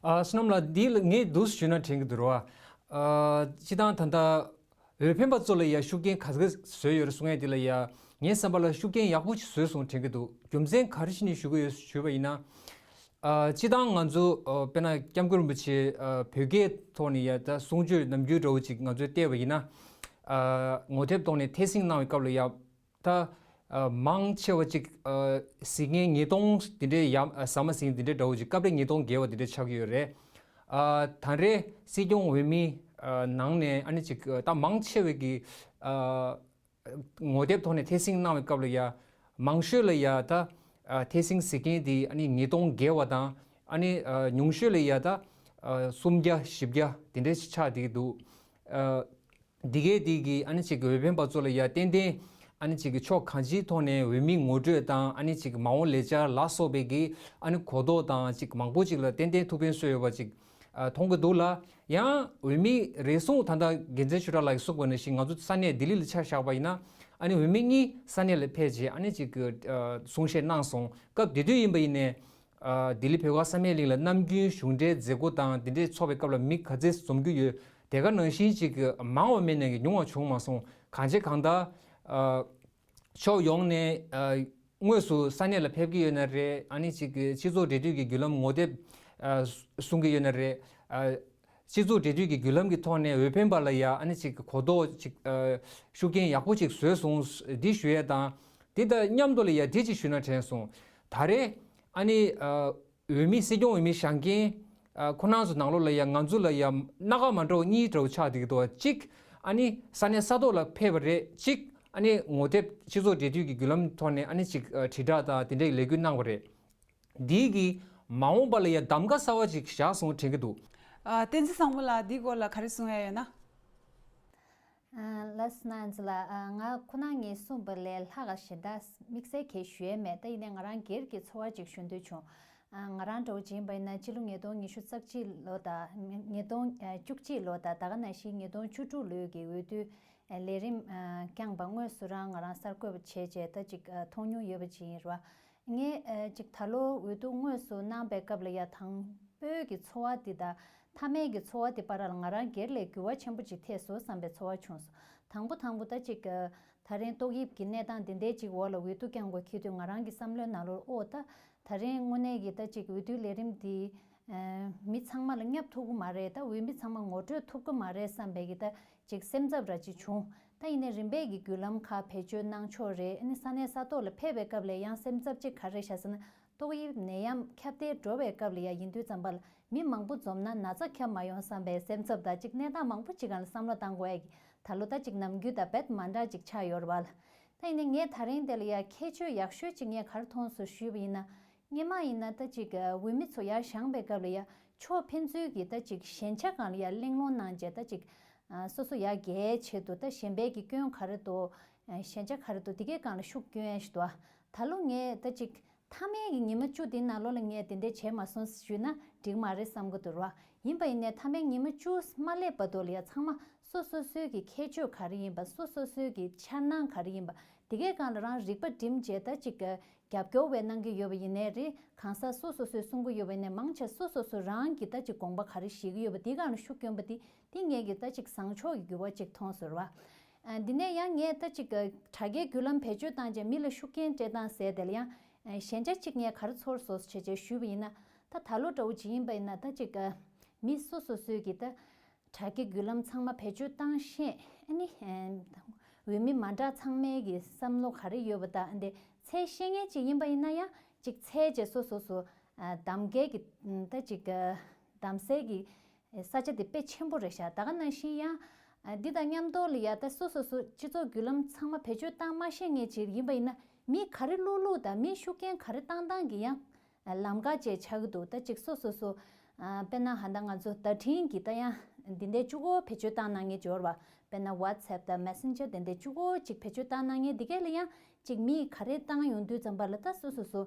ཨ་བསོད་ནམས་ལགས། འདི་ལ་ངས་འདུག་ཞུས་ན་དྲན་གྱི་འདུག་ར། ཨ་སྤྱིར་བཏང་ད་ལྟ་འོས་འཕེན་པ་ཚོ་ལ་ཡ་ཤུགས་རྐྱེན་ག་ཚོད་བཟོས་ཡོད་རེད་གསུང་ཡས་འདི་ལ་ཡ། ངའི་བསམ་པ་ལ་ཤུགས་རྐྱེན་ཡག་པོ་ཅིག་བཟོས་སོང་དྲན་གྱི་འདུག་རྒྱུ་མཚན་ག་རེ་བྱས་ནས་ཞུ་གི་ཡོད་ཞུས་པ་ཡིན་ན། ཨ་སྤྱིར་བཏང་ང་ཚོ་ཨ་དཔེར་ན་སྐྱབས་མགོན་རིན་པོ་ཆེ་ཨ་བོད་སྐད་ཐོག་ནས་ཡ་ད་གསུང་ཆོས་ནམ་རྒྱུན་འདྲ་བོ་ཅིག་ང་ཚོས་བལྟས་པ་ཡིན་ན། ཨ་ངོ་དེབ་ཐོག་ནས་ཐད་སྙིང་གནང་བའི་སྐབས་ལ་ཡ། ད་ཨ་མང་ཆེ་བ་ཅིག་ཨ་གཟིགས་མཁན་ཉིས་སྟོང་འདི་འདྲའི་ཡ། ཨ་ཟ་མ་ཟིན་འདི་འདྲའི་འདྲ་བོ་ཅིག་སྐབས་རེ་ཉིས་སྟོང་བརྒལ་བ་འདི་འདྲ་ཆགས་ཀྱི་ཡོད་རེད། ཨ་ད་རེས་སྲིད་སྐྱོང་འོས་མི་ཨ་ནང་ནས་ཨ་ནི་ཅིག་ད་མང་ཆེ་བས་ཀྱི་ཨ། ངོ་དེབ་ཐོག་ནས་ཐད་སྙིང་གནང་བའི་སྐབས་ལ་ཡ། མང་ཤོས་ལ་ཡ་ད་ ཨ་ཐེ་སིང་ཟེར་མཁན་དེ་ཨ་ནི་ཉིས་སྟོང་བརྒལ་བ་དང་། ཨ་ནི་ཨ་ཉུང་ཤོས་ལ་ཡ་ད་ཨ་སུམ་བརྒྱ་བཞི་བརྒྱ་དེ་འདྲ་ཞིག་ཆགས་བསྡད་ཀྱི་འདུག་ཨ་འདི་གས་དེ་གིས་ཨ་ནི་ཅིག་འོས་འཕེན་པ་ཚོ་ལ་ཡ་ཏན་ཏན་ཨ་ནི་ཅིག་ཕྱོགས་གང་ཅིའི་ཐོག་ནས་འོས་མི་ངོ་སྤྲོད་དང་ཨ་ནི་ཅིག་མ་འོངས་ལས་འཆར་ལ་སོགས་པའི་གི་ཨ་ནི་གོ་རྟོགས་དང་ཅིག་མང་པོ་ཅིག་ལ་ཏན་ཏན་ཐུགས་ཕན་གསོས་ཡོད་པ་ཅིག་ཨ་མཐོང་གི་འདུག་ལ། ཡང་འོས་མི་རེ་ཟུང་ད་ལྟ་རྒྱལ་མཚན་ཆོས་གྲགས་ལགས་ཀྱིས་གསུངས་པ་ནང་བཞིན་ང་ཚོ་ས་གནས་ལྡི་ལི་ལ་ཆ་བཞག་པ་ཡིན་ན། ཨ་ནི་འོས་མི་གཉིས་ས་གནས་ལ་ཕེབས་རྗེས་ཨ་ནི་ཅིག་གི་ཨ་གསུང་བཤད་གནང་སོང་། སྐབས་དེ་དུས་ཡིན་པ་ཡིན་ནའི། ཨ་ལྡི་ལི་བོད་ཁང་བསམ་ཡས་གླིང་ལ་ནམ་རྒྱུན་གཞུང་འབྲེལ་མཛད་སྒོ་དང་དེ་འདྲས་ཚོགས་པའི་སྐབས་ལ་མི་ག་ཚོད་འཛོམས་རྒྱུ་ཡོད། དེ་ག་ནང་བཞིན་ཅིག་གི་མང་བ་མེད་ནའི་ཉུང་བ་བྱུང་མ་སོང་། གང་བྱེད་གང་ལྟར་ཨ་ཕྱོགས་ཡོངས་ནས་ཨ་དངོས་སུ་ས་གནས་ལ་ཕེབས་ཀྱི་ཡོད་ན་རེད། ཨ་ནི་ཅིག་གི་སྤྱི་ཚོགས་འབྲེལ་མཐུད་ཀྱི་བརྒྱུད་ལམ་ངོ་དེབ་ཨ་གསུང་གི་ཡོད་ན་རེད། ཨ་སྤྱི་ཚོགས་འབྲེལ་མཐུད་ཀྱི་བརྒྱུད་ལམ་གྱི་ཐོག་ནས་འོས་འཕེན་པ་ལ་ཡ་ཨ་ནི་ཅིག་གོ་རྟོགས་ཅིག་ཨ་ཤུགས་རྐྱེན་ཡག་པོ་ཅིག་བཟོས་སོང་། འདི་ཞུ་ཡས་དང་། དེ་དང་མཉམ་དུ་ལ་ཡ་དེ་ཅིག་ཞུས་ན་དྲན་སོང་། ད་རེས་ཨ་ནི་ཨ་འོས་མི་སྲིད་སྐྱོང་འོས་མི་བཞེངས་མཁན་ཨ་ཁོ་རང་ཚོ་ནང་ལོགས་ལ་ཡ་ང་ཚོ་ལ་ཡ་སྣ་ཁ་མ་འདྲ་བ་གཉིས་འདྲ་བོ་ཆགས་བསྡད་ཀྱི་འདུག་གཅིག་ཨ་ནི་ས་གནས་ས་ཐོག་ལ་ཕེབས་པ་རེད། གཅིག་ཨ་ནི་ངོ་དེབ་སྤྱི་ཚོགས་འབྲེལ་མཐུད་ཀྱི་བརྒྱུད་ལམ་ཐོག་ནས་ཨ་ནི་ཅིག་ཨ་དྲིལ་བསྒྲགས་དང་དེ་འདྲའི་ལས་འགུལ་གནང་བ་རེད། འདིའི་གི་མ་འོངས་པ་ལ་ཡ་གདམ་ག་གསར་བ་ཅིག་བཞག་སོང་དྲན་གྱི་འདུག་ཨ་བསྟན་འཛིན་བཟང་པོ་ལགས་འདིའི་སྐོར་ལ་ག་རེ་གསུང་ཡ་ཡོད་ན། ཨ་ལགས་སོ་ན་ཨན་ཙི་ལགས། ཨ་ང་ཁོ་ན་ངས་གསུངས་པ་ལས་ལྷག་ག་གཞན་དག་དམིགས་བསལ་གྱི་ཞུ་ཡས་མེད། ད་ཡིན་ནའི་ང་རང་སྒེར་གྱི་ཚོར་བ་ཅིག་ཞུ་འདོད་བྱུང་། ཨ་ང་རང་འདྲ་བོ་ཅིག་ཡིན་པ་ཡིན་ན་སྤྱི་ལོ་ཉིས་སྟོང་ཉི་ཤུ་རྩ་གཅིག་ལོ་དང་ཉིས་སྟོང་བཅུ་གཅིག་ལོ་དང་ད་ག་ནང་བཞིན་ཉིས་སྟོང་བཅུ་དྲུག་ལོའི་གི་འོས་བསྡུ་ལས་རིམ་བསྐྱངས་པ་དངོས་སུ་རང་ང་རང་གསར་འགོད་པ་བྱས་བྱས་ད་ཅིག་མཐོང་མྱོང་ཡོད་པ་ཅིག་ཡིན་ར། ངས་ཅིག་ད་ལོ་འོས་བསྡུ་དངོས་སུ་གནང་པའི་སྐབས་ལ་ཡ་དང་པོའི་གི་ཚོར་བ་འདི་དང་མཐའ་མའི་གི་ཚོར་བ་འདི་བར་ལ་ང་རང་སྒེར་ལས་འགྱུར་བ་ཆེན་པོ་ཅིག་ཐེབས་སོང་བསམ་པའི་ཚོར་བ་བྱུང་སོང་། དང་པོ་དང་པོ་ད་ཅིག་ད་རིང་ཏོག་དབྱིབས་ཀྱི་གནས་སྟངས་འདི་འདྲའི་ཅིག་འོག་ལ་འོས་བསྡུ་བསྐྱང་དགོས་ཁེལ་དུས་ང་རང་གི་བསམ་བློའི་ནང་ལོགས་ཨོ་ད་ད་རིང་དངོས་གནས་ཀྱི་ད་ཅིག་འོས་བསྡུའི་ལས་རིམ་འདི་མི་ཚང་མ་ལ་བསྙབ་ཐུབ་ཀྱི་མ་རེད། ད་འོས་མི་ཚང་མ་ངོ་སྤྲོད་ཐུབ་ཀྱི་མ་རེད་བསམ་པའི་གི་ད་ཅིག་སེམས་འཚབ་ར་ཅིག་བྱུང་། ད་ཡིན་ནའི་རིམ་པས་ཀྱི་བརྒྱུད་ལམ་ཁག་བེད་སྤྱོད་གནང་ཕྱོགས་རེད། ཨ་ནི་ས་གནས་ས་ཐོག་ལ་ཕེབས་པའི་སྐབས་ལ་ཡང་སེམས་འཚབ་ཅིག་ག་རེ་བྱ་ཟེར་ན་ཏོག་དབྱིབས་ནད་ཡམས་ཁྱབ་གདལ་འགྲོ་བའི་སྐབས་ལ་ཡང་ཡིན་དུས་ཙམ་པ་ལ་མི་མང་པོ་འཛོམས་ན་ན་ཚ་ཁྱབ་མ་ཡོང་བསམ་པའི་སེམས་འཚབ་དང་ཅིག་གནས་སྟངས་མང་པོ་ཅིག་སྒང་ལ་བསམ་བློ་བཏང་དགོས་ཡ་གི་ད་ལོ་ད་ཅིག་ནམ་རྒྱུན་དང་རྦད་མ་འདྲ་ཅིག་ཆགས་ཡོད་རེད་བ་ལ། ད་ཡིན་ནའི་ངས་ད་རིང་དེ་ལ་ཡ་ཁྱད་ཆོས་ཡག་ཤོས་ཅིག་ངས་ག་རེ་མཐོང་སོང་ཞུས་པ་ཡིན་ན། སྔོན་མ་ཡིན་ན་ད་ཅིག་འོས་མི་ཚོ་ཡར་བཞེངས་པའི་སྐབས་ལ་ཡ་ཕྱོགས་ཕན་ཚུན་གྱི་ད་ཅིག་ཞན་ཆ་སྒང་ལ་ཡ་གླེང་སློང་གནང་བྱས་ད་ཅིག་སོ་སོ་ཡར་རྒྱས་ཆེད་དུ་ད་གཞན་པའི་གི་སྐྱོན་ག་རེ་འདུག་ཞན་ཆ་ག་རེ་འདུག་དེ་གའི་སྒང་ལ་ཤུགས་སྐྱོན་ཡ་ཞིག་འདུག་ད་ལོ་ངས་ད་ཅིག་མཐའ་མའི་གི་ཉི་མ་བཅུ་དེའི་ནང་ལོགས་ལ་ངས་དེ་འདྲས་བྱས་མ་སོང་ཞུས་ན་འགྲིག་མ་རེད་བསམ་གི་འདུག་ར། ཡིན་པ་ཡིན་ནའི་མཐའ་མའི་ཉི་མ་བཅུ་མ་སླེབས་བར་དུ་ལ་ཡ་ཚང་མ་སོ་སོ་སོའི་གི་ཁྱད་ཆོས་ག་རེ་ཡིན་པ་སོ་སོ་སོའི་གི་འཆར་སྣང་ག་རེ་ཡིན་པ་དེ་གའི་སྒང་ལ་རང་རིག་པ་བསྒྲིམས་བྱས་ད་ཅིག་རྒྱབ་སྐྱོར་བས་གནང་གི་ཡོད་པ་ཡིན་ནའི་རེད། གང་ཟག་སོ་སོ་སོས་གསུང་གི་ཡོད་པ་ཡིན་ནའི་མང་ཆེ་སོ་སོ་སོ་རང་གིས་ད་ཅིག་དགོངས་པ་ག་རེ་བཞེས་ཀྱི་ཡོད་པ་དེ་སྒང་ལ་ཤུགས་སྐྱོན་པ་དེ་དེ་ངེད་ཀྱི་ད་ཅིག་བཟང་ཕྱོགས་ཀྱི་འགྱུར་བ་ཅིག་མཐོང་ཟེར་བ། ཨ་འདི་ནས་ཡང་ངས་ད་ཅིག་དྲ་རྒྱའི་བརྒྱུད་ལམ་བེད་སྤྱོད་བཏང་རྗེས་མི་ལ་ཤུགས་རྐྱེན་སྤྲད་སྟངས་ཟེར་དེ་ལ་ཡང་ཨ་ཞན་ཆ་གཅིག་ངས་ག་རེ་ཚོར་སོང་ཞེས་བྱས་ཞུས་པ་ཡིན་ན། ད་ད་ལོ་འདྲ་བོ་ཅིག་ཡིན་པ་ཡིན་ན་ད་ཅིག་མི་སོ་སོ་སོའི་གི་ད་དྲ་རྒྱའི་བརྒྱུད་ལམ་ཚང་མ་བེད་སྤྱོད་བཏང་ཤེས་ཨ་ནི་འོས་མི་མ་འདྲ་ཚང་མའི་གི་བསམ་བློ་ག་རེ་ཡོད་པ་ད་ཨ་འདི་འཚོལ་ཤེས་མཁན་ཅིག་ཡིན་པ་ཡིན་ན་ཡང་ཅིག་འཚོལ་རྗེས་སོ་སོ་སོ་གདམ་གའི་གི་ད་ཅིག་གདམ་སའི་གི་ས་ཆ་དེ་དཔེ་ཆེན་པོ་རེད་ཤག་ད་ག་ནང་བཞིན་ཡང་འདི་དང་མཉམ་དུ་ལ་ཡ་ད་སོ་སོ་སོ་སྤྱི་ཚོགས་བརྒྱུད་ལམ་ཚང་མ་བེད་སྤྱོད་བཏང་མ་ཤེས་མཁན་ཅིག་ཡིན་པ་ཡིན་ན་མི་ག་རེ་བླུག་བླུག་དང་མི་ཤུགས་རྐྱེན་ག་རེ་བཏང་བཏང་གི་ཡང་ལམ་ཁ་བཅས་ཆགས་ཀྱི་འདུག་ད་ཅིག་སོ་སོ་སོ་དཔེར་ན་ཧ་ད་ང་ཚོ་བརྡ་འཕྲིན་གྱི་ད་ཡང་འདི་འདྲའི་གཅིག་པོ་བེད་སྤྱོད་བཏང་གནང་མཁན་འབྱོར་བ་དཔེར་ན་ཝ་ཚེབ་དང་མེ་སེན་ཇར་དེ་འདྲའི་གཅིག་པོ་ཅིག་བེད་སྤྱོད་བཏང་གནང་མཁན་འདི་གས་ལ་ཡང་ཅིག་མིས་ག་རེ་བཏང་ཡོང་དུས་ཙམ་པ་ལ་ད་སོ་སོ་སོ།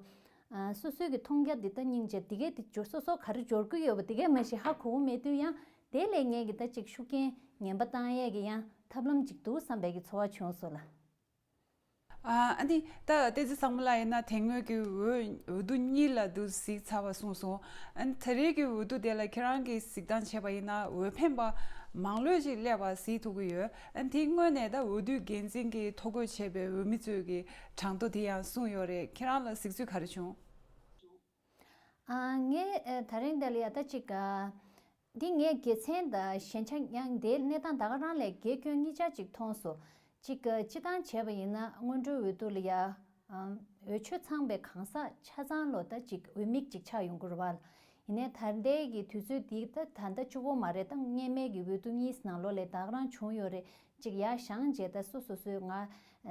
ཨ་སོ་སོའི་གི་མཐོང་རྒྱ་འདི་ལྟ་སྙིང་རྗེ་འདི་གས་འདི་འབྱོར་སོ་སོ་ག་རེ་འབྱོར་གི་ཡོད་པ་འདི་གས་མ་ཤེས་ཧ་གོ་གི་མེད་དུས་ཡང་དེ་ལས་ངས་གི་ད་ཅིག་ཤུགས་རྐྱེན་ངན་པ་བཏང་ཡས་གི་ཡང་ཐབས་ལམ་ཅིག་འདུག་བསམ་པའི་གི་ཚོར་བ་བྱུང་སོང་ལ། ཨ་ཨ་ནི་ད་བསྟན་འཛིན་བཟང་མོ་ལགས་ཡིན་ན་དེ་སྔོན་གྱི་འོས་འོས་བསྡུ་གཉིས་ལ་འདུག་གཟིགས་ཚར་བ་གསུངས་སོང་། ཨ་ནི་ད་རེས་ཀྱི་འོས་བསྡུ་དེ་ལ་ཁྱེད་རང་གིས་གཟིགས་སྟངས་བྱས་པ་ཡིན་ན་འོས་འཕེན་པ་མང་ལོས་ཅིག་སླེབས་པ་གཟིགས་ཐུབ་ཀྱི་ཡོད། ཨ་ནི་དེའི་སྔོན་ནས་ད་འོས་བསྡུའི་འགན་འཛིན་གྱིས་ཐོ་འགོད་བྱས་པའི་འོས་མི་ཚོས་ཀྱི་གྲངས་ཐོ་དེ་ཡང་གསུངས་ཡོད་རེད། ཁྱེད་རང་ལ་གཟིགས་ཚུལ་ག་རེ་བྱུང་། ཨ་ངས་ཨ་ད་རིང་འདི་ལ་ཡ་ད་ཅིག་ཨ་འདི་ངས་དགེ་མཚན་དང་ཞན་ཆ་ཡང་འདིའི་གནས་སྟངས་ད་ག་རང་ལས་དགེ་སྐྱོན་གཉིས་ཆ་ཅིག་མཐོང་སོང་། ཅིག་ཨ་སྤྱི་བཏང་བྱས་པ་ཡིན་ན་སྔོན་འགྲོའི་འོས་བསྡུ་ལ་ཡ་ཨ་འོས་ཆོས་ཚང་པའི་གང་ཟག་ཆ་ཚང་ལོ་ད་ཅིག་འོས་མི་ཅིག་ཆགས་ཡོང་གི་རེད་བ། ཡིན་ནའི་ད་ལྟའི་གི་དུས་ཚོད་འདི་ད་ད་ལྟ་གཅིག་པོ་མ་རེད། ད་སྔོན་མའི་གི་འོས་བསྡུ་གཉིས་ནང་ལོགས་ལ་ད་ག་རང་བྱུང་ཡོད་རེད། ཅིག་ཡར་བཞེངས་རྗེས་ད་སོ་སོ་སོའི་ང་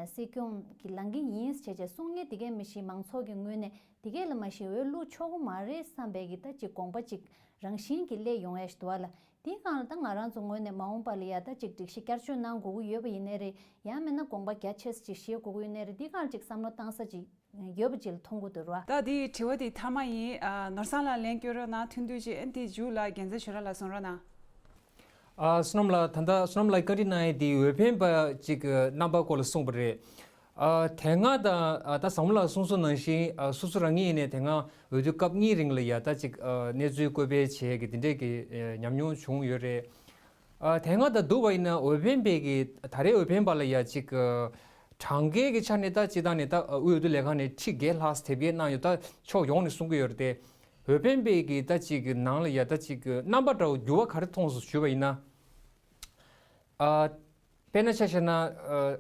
སྲིད་སྐྱོང་གི་ལངས་ཀྱི་ཡིན་བྱས་བྱས་གསུང་མཁན་དེ་གས་མི་ཤེས། མང་ཚོགས་ཀྱི་ངོས་ནས་དེ་གས་ལ་མ་ཤེས་འོས་བླུག་ཆོག་གི་མ་རེད་བསམ་པའི་གི་ད་ཅིག་དགོངས་པ་ཅིག་རང་བཞིན་གྱིས་སླེབས་ཡོང་ཡ་ཞིག་འདུག་བ་ལ། དེའི་སྒང་ལ་ད་ང་རང་ཚོ་ངོས་ནས་མ་འོངས་པ་ལ་ཡ་ད་ཅིག་སྒྲིག་གཞི་བསྐྱར་བཅོས་གནང་དགོས་ཀྱི་ཡོད་པ་ཡིན་ནའི་རེད། ཡང་མིན་ན་དགོངས་པ་རྒྱ་ཆེ་ས་ཅིག་བཞེས་དགོས་ཀྱི་ཡོད་ནའི་རེད། དེའི་སྒང་ལ་ཅིག་བསམ་བློ་བཏང་ས་ཅིག་ཡོད་པ་ཅིག་ལ་མཐོང་གི་འདུག་ར། ད་དེའི་དྲི་བ་དེ་མཐའ་མ་ཡིན། ཨ། ནོར་བཟང་ལགས་ལན་སྐྱོན་རོགས་གནང་། ཐུང་ཐུང་ཅིག་ཨ་ནི་དེའི་མཇུག་ལ་རྒྱལ་མཚན་ཆོས་གྲགས་ལགས་གསུང་རོགས་གནང་། ཨ། བསོད་ནམས་ལགས། ད་ལྟ་བསོད་ནམས་ལགས་བཀའ་འདྲི་གནང་ཡས་དེ་འོས་འཕེན་པ་ཅིག་གི་རྣམ་པ་སྐོར་ལ་གསུངས་པ་རེད། ཨ། དེ་སྔ་ད་ཨ་ད་བཟང་མོ་ལགས་གསུངས་སོང་ནང་བཞིན། ཨ། སོ་སོ་རང་ཉིད་ཡིན་ནའི་དེ་སྔ་འོས་བསྡུ་སྐབས་གཉིས་རིང་ལ་ཡ་ད་ཅིག་ཨ་གནས་ཚུལ་བཀོད་སྤེལ་བྱས་ཀྱི་དེ་འདྲས་ཀྱི་ཨ་ཉམས་མྱོང་བྱུང་ཡོད་རེད། ཨ། དེ་སྔ་ད་བསྡུར་བ་ཡིན་ན་འོས་འཕེན་པའི་གི་ད་རེས་འོས་འཕེན་པ་ལ་ཡ་ཅིག་ཨ་གྲངས་ཀའི་གི་ཆ་ནས་ད་སྤྱིར་བཏང་ནས་ད་ཨ་དབུས་འོས་བསྡུ་ལས་ཁང་ནས་ཁྲི་བརྒྱད་ལྷག་དེབ་སྐྱེལ་གནང་ཡོད། ད་ཕྱོགས་ཡོངས་ནས་གསུང་གི་ཡོད་རེད་དེ། འོས་འཕེན་པའི་གི་ད་ཅིག་གི་ནང་ལ་ཡ་ད་ཅིག་གི་རྣམ་པ་འདྲ་བོ་འགྱུར་བ་ག་རེ་མཐོང་སོང་ཞུས་པ་ཡིན་ན། ཨ། དཔེར་ན་ཆ་བཞག་ན། ཨ།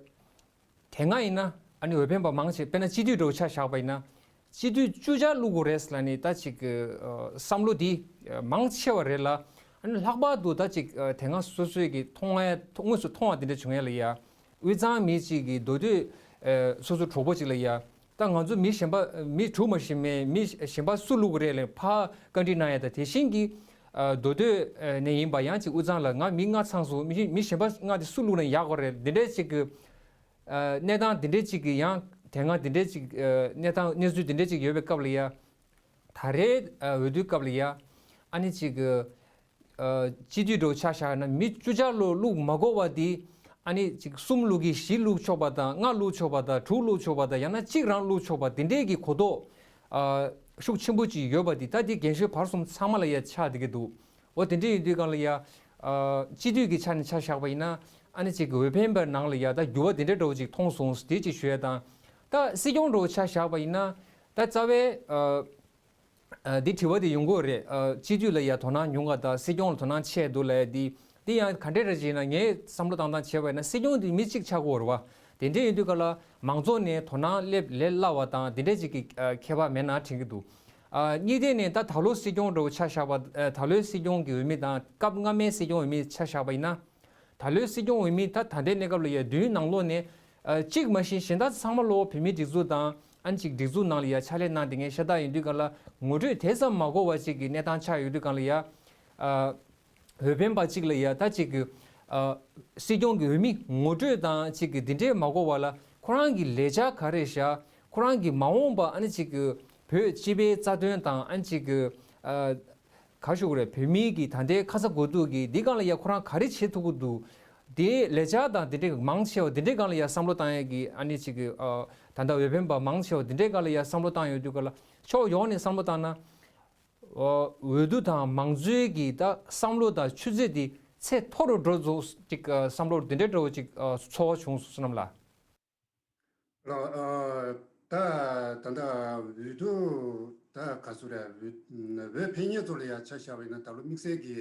དེ་སྔ་ཡིན་ན་ཨ་ནི་འོས་འཕེན་པ་མང་ཆེ་དཔེར་ན་སྤྱི་འཐུས་འདྲ་བོ་ཆ་བཞག་པ་ཡིན་ན། སྤྱི་འཐུས་བཅུ་ཆ་བླུག་དགོས་རེད་ལབ་ནས་ད་ཅིག་གི་ཨ་བསམ་བློ་འདི་ཨ་མང་ཆེ་བ་རེད་ལ། ཨ་ནི་ལྷག་པར་དུ་ད་ཅིག་ཨ་དེ་སྔ་སོ་སོའི་གི་མཐོང་ཡ་དངོས་སུ་མཐོང་བ་དེ་འདྲ་བྱུང་ཡ་ལ་ཡ། དབུས་གཙང་མི་གཅིག་གི་མདོ་སྟོད་ཨ་སོ་སོ་གྲོགས་པོ་གཅིག་ལ་ཡ། ད་ང་ཚོ་མི་གཞན་པ་མི་དྲུག་མ་གཞི་མེད། མི་གཞན་པ་སུ་བླུག་དགོས་རེད་ལབ་ཕར་བཀའ་འདྲི་གནང་ཡ། ད་དེ་བཞིན་གྱི་ཨ་མདོ་སྟོད་ཨ་ནས་ཡིན་པ་ཡང་ཅིག་དབུས་གཙང་ལ་ང་མི་ལྔ་ཚང་སོང་། མི་མི་གཞན་པ་ལྔ་དེ་སུ་བླུག་ན་ཡག་གི་རེད། འདི་འདྲའི་ཅིག་གི་ཨ་གནས་སྟངས་འདི་འདྲའི་ཅིག་གི་ཡང་དེ་སྔ་འདི་འདྲའི་ཅིག་ཨ་གནས་སྟངས་གནས་ཚུལ་འདི་འདྲའི་ཅིག་ཡོད་པའི་སྐབས་ལ་ཡ། ད་རེས་ཨ་འོས་བསྡུའི་སྐབས་ལ་ཡ། ཨ་ནི་ཅིག་གི་ཨ་སྤྱི་འཐུས་འདྲ་བོ་ཆ་བཞག་ན་མི་བཅུ་ཆ་ལོ་བླུག་མ་དགོས་པ་དེ། ཨ་ནི་ཅིག་གསུམ་བླུག་གི། བཞི་བླུག་ཆོག་པ་དང་། ལྔ་བླུག་ཆོག་པ་དང་། དྲུག་བླུག་ཆོག་པ་དང་། ཡང་ན་གཅིག་རང་བླུག་ཆོག་པ་དེ་འདྲའི་གི་གོ་རྟོགས་ཨ་ཤུགས་ཆེན་པོ་ཅིག་ཡོད་པ་དེ་ད་དེ་རྒན་གཞོན་བར་གསུམ་ཚང་མ་ལ་ཡ་ཆགས་བསྡད་ཀྱི་འདུག་འོ་དེ་འདྲ་ཡིན་དུས་སྒང་ལ་ཡ། ཨ་སྤྱི་འཐུས་ཀྱི་ཆ་ནས་ཆ་བཞག་པ་ཡིན་ན། ཨ་ནི་ཅིག་གི་འོས་འཕེན་པའི་ནང་ལ་ཡ་ད་འགྱུར་བ་དེ་འདྲ་འདྲ་བོ་ཅིག་མཐོང་སོང་། དེ་ཅིག་ཞུ་ཡ་དང་། ད་སྲིད་སྐྱོང་འདྲ་བོ་ཆ་བཞག་པ་ཡིན་ན། ད་རྩ་བའི་ཨ་ཨ་འདི་དྲི་བ་དེ་ཡོང་གི་རེད། ཨ་སྤྱི་འཐུས་ལ་ཡ་དོ་སྣང་ཉུང་བ་དང་སྲིད་སྐྱོང་ལ་དོ་སྣང་ཆེ་འདུག་ལབ་ཡ་འདི། འདི་ཡང་ག་འདྲས་རེད་ཅེ་ན། ངས་བསམ་བློ་བཏང་སྟངས་བྱས་པ་ཡིན་ན་སྲིད་སྐྱོང་འདི་མི་གཅིག་ཆགས་ཀྱི་ཡོད་རེད་བ། དེ་འདྲས་ཡིན་དུས་སྒང་ལ་མང་ཚོགས་ནས་དོ་སྣང་སླེབས་ལས་སླ་བ་དང་དེ་འདྲས་ཅིག་གི་ཨ་ཁྱད་པར་མེད་ན་དྲན་གྱི་འདུག་ཨ་གཉིས་ཐད་ནས་ད་ད་ལོ་སྲིད་སྐྱོང་འདྲ་བོ་ཆ་བཞག་པ། ཨ་ད་ལོའི་སྲིད་སྐྱོང་གི་འོས་མི་དང་སྐབས་སྔ་མའི་སྲིད་སྐྱོང་འོས་མི་ཆ་བཞག་པ་ཡིན་ན། ད་ལོའི་སྲིད་སྐྱོང་འོས་མི་ད་ད་ལྟའི་གནས་སྐབས་ལ་ཡ་བདུན་ནང་ལོགས་ནས་ཨ་གཅིག་མ་གཞི་གཞན་དག་ཚང་མ་ལོ་བོད་མིའི་སྒྲིག་འཛུགས་དང་ཨ་ནི་ཅིག་སྒྲིག་འཛུགས་ནང་ལ་ཡ་ཕྱག་ལས་གནང་བསྡད་མཁན་ཤ་སྟག་ཡིན་དུས་སྒང་ལ་ངོ་སྤྲོད་དེ་ཙམ་མ་དགོས་པ་ཅིག་གི་གནས་སྟངས་ཆགས་ཡོད་དུས་སྒང་ལ་ཡ། ཨ་འོས་འཕེན་པ་གཅིག་ལ་ཡ་ད་ཅིག་གི་ཨ་སྲིད་སྐྱོང་གི་འོས་མི་ངོ་སྤྲོད་དང་ཅིག་གི་འདི་འདྲས་མ་དགོས་པ་ལ། ཁོ་རང་གི་ལས་འཆར་ག་རེ་བཞག་ཁོ་རང་གི་མ་འོངས་པ་ཨ་ནི་ཅིག་གི་བོད་སྤྱི་པའི་རྩ་དོན་དང་ཨ་ནི་ཅིག་གི་ཨ་ག་ཞུ་དགོས་རེད། བོད་མིའི་གི་ད་ལྟའི་ཁ་ཚ་དགོས་གཏུགས་ཀྱི་འདི་སྒང་ལ་ཡ་ཁོ་རང་ག་རེ་བྱེད་ཐུབ་ཀྱི་འདུག་དེའི་ལས་འཆར་དང་དེ་འདྲའི་མང་ཆེ་བ་དེ་འདྲའི་སྒང་ལ་ཡ་བསམ་བློ་བཏང་ཡས་ཀྱི་ཨ་ནི་ཅིག་གི་ཨ་ད་ལྟ་འོས་འཕེན་པ་མང་ཆེ་བ་དེ་འདྲའི་སྒང་ལ་ཡ་བསམ་བློ་བཏང་ཡོད་དུས་སྒང་ལ་ཕྱོགས་ཡོངས་ནས་བསམ་བློ་བཏང་ན། ཨ་འོས་བསྡུ་དང་མང་གཙོའི་གི་ད་བསམ་བློ་དང་ཆུ་ཚད་དེ་ཚད་མཐོ་རུ་འགྲོ་ཚུལ་ཅིག་ཨ་བསམ་བློ་དེ་འདྲའི་འདྲ་བོ་ཅིག་ཨ་ཚོར་བ་བྱུང་སོང་། བསོད་ནམས་ལགས། ལགས། ཨ་ད་ད་ལྟ་འོས་བསྡུ་ད་ག་ཚོད་རེད། འོས་འོས་འཕེན་མཁན་ཚོ་ལ་ཡ་ཆ་བཞག་པ་ཡིན་ན་ད་ལོ་དམིགས་བསལ་གྱི་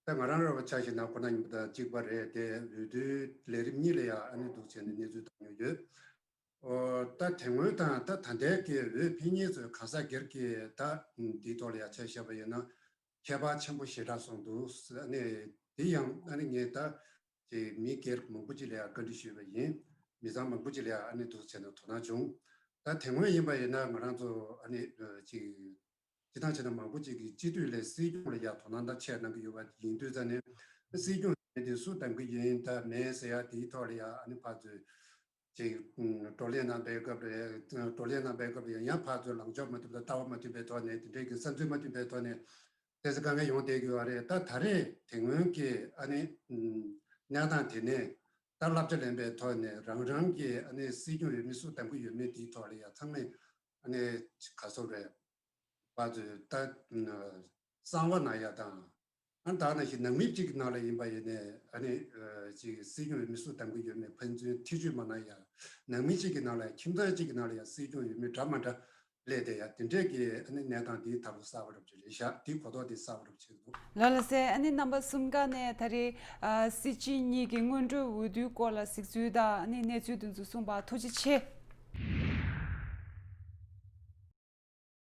ད་ང་རང་ར་བ་ཆ་བཞག་ན་ཁོ་ན་ཡིན་པ་དང་གཅིག་པ་རེད་དེ། འོས་བསྡུའི་ལས་རིམ་གཉིས་ལ་ཡ་ཨ་ནི་འདུག་བྱས་ནས་གནས་ཚུལ་བཏང་མྱོང་ཡོད། ཨོ་ད་དེ་སྔོན་དང་ད་ད་ལྟའི་གི་འོས་འཕེན་མཁན་ཚོའི་གང་ཟག་སྒེར་གྱི་ད་འདིའི་ཐོག་ལ་ཡ་ཆ་བཞག་པ་ཡིན་ན་ཁྱད་པར་ཆེན་པོ་ཞེ་དྲག་སོང་འདུག་ཨ་ནི་དེ་ཡང་ཨ་ནི་ངས་ད་ཅིག་མི་སྒེར་མང་པོ་ཅིག་ལ་ཡ་བཀའ་འདྲི་ཞུས་པ་ཡིན། མི་ཚང་མང་པོ་ཅིག་ལ་ཡ་ཨ་ནི་འདུག་བྱས་ནས་དོ་སྣང་བྱུང་། ད་དེ་སྔོན་ཡིན་པ་ཡིན་ན་ང་རང་ཚོ་ཨ་ནི་ཅིག་སྤྱི་བཏང་བྱས་ན་མང་པོ་ཅིག་གིས་སྤྱི་འཐུས་ལས་སྲིད་སྐྱོང་ལ་ཡ་དོ་སྣང་ད་ཆེ་གནང་གི་ཡོད་པ་ཡིན་དུས་ཙང་ནས་སྲིད་སྐྱོང་ཡིན་དེ་སུ་གདམ་གི་ཡིན་ད་མེད་ཟེར་ཡ་དེའི་ཐོག་ལ་ཡ་ཨ་ནི་ཕར་ཚུར་ཅིག་བགྲོ་གླེང་གནང་པའི་སྐབས་ལ་བགྲོ་གླེང་གནང་པའི་སྐབས་ལ་ཡང་ཕར་ཚུར་ལངས་ཕྱོགས་མ་མཐུན་པ་ལྟ་བ་མ་མཐུན་པའི་ཐོག་ནས་དེ་འདྲའི་གི་བསམ་ཚུལ་མ་མཐུན་པའི་ཐོག་ནས་ཏོག་ཙམ་དཀའ་ངལ་ཡོང་བསྡད་ཀྱི་ཡོད་རེད། ད་ད་རེས་དེ་སྔོན་གྱི་ཨ་ནི་གནས་སྟངས་དེ་ནས་ད་བསླབ་བྱ་ལེན་པའི་ཐོག་ནས་རང་རང་གི་ཨ་ནི་སྲིད་སྐྱོང་འོས་མི་སུ་གདམ་གི་ཡོད་མེད་དེའི་ཐོག་ལ་ཡང་ཚང་མས་ཨ་ནི་ག་ཚོད་རེད། བ་ཚོས་ད་གསང་བ་གནང་ཡ་དང་། ཨ་ནི་ད་ནང་བཞིན་ནང་མི་གཅིག་གི་ནང་ལ་ཡིན་པ་ཡིན་ནའི་ཨ་ནི་ཅིག་སྲིད་སྐྱོང་འོས་མི་སུ་གདམ་གི་ཡོད་མེད་ཕན་ཚུན་ཐེ་བྱུས་མ་གནང་ཡ། ནང་མི་གཅིག་གི་ནང་ལ་ཡང་ཁྱིམ་ཚང་གཅིག་གི་ནང་ལ་ཡང་སྲིད་སྐྱོང་འོས་མི་འདྲ་མ་འདྲ་སླེབས་བསྡད་ཡ་དེ་འདྲས་ཀྱི་ཨ་ནི་གནས་སྟངས་འདི་ད་ལོ་གསར་པ་རབ་ཅིག་རེད་ཤག་འདི་གོ་རྟོགས་འདི་གསར་པ་རབ་ཅིག་འདུག་ལགས་ལགས་སེ། ཨ་ནི་རྣམ་པ་གསུམ་ཀ་ནས་ད་རེས་ཨ་སྲིད་སྤྱི་གཉིས་ཀྱི་སྔོན་འགྲོའི་འོས་བསྡུའི་སྐོར་ལ་གཟིགས་ཚུལ་དང་ཨ་ནི་གནས་ཚུལ་དེ་ཚོ་གསུངས་པ་ཐུགས་རྗེ་ཆེ།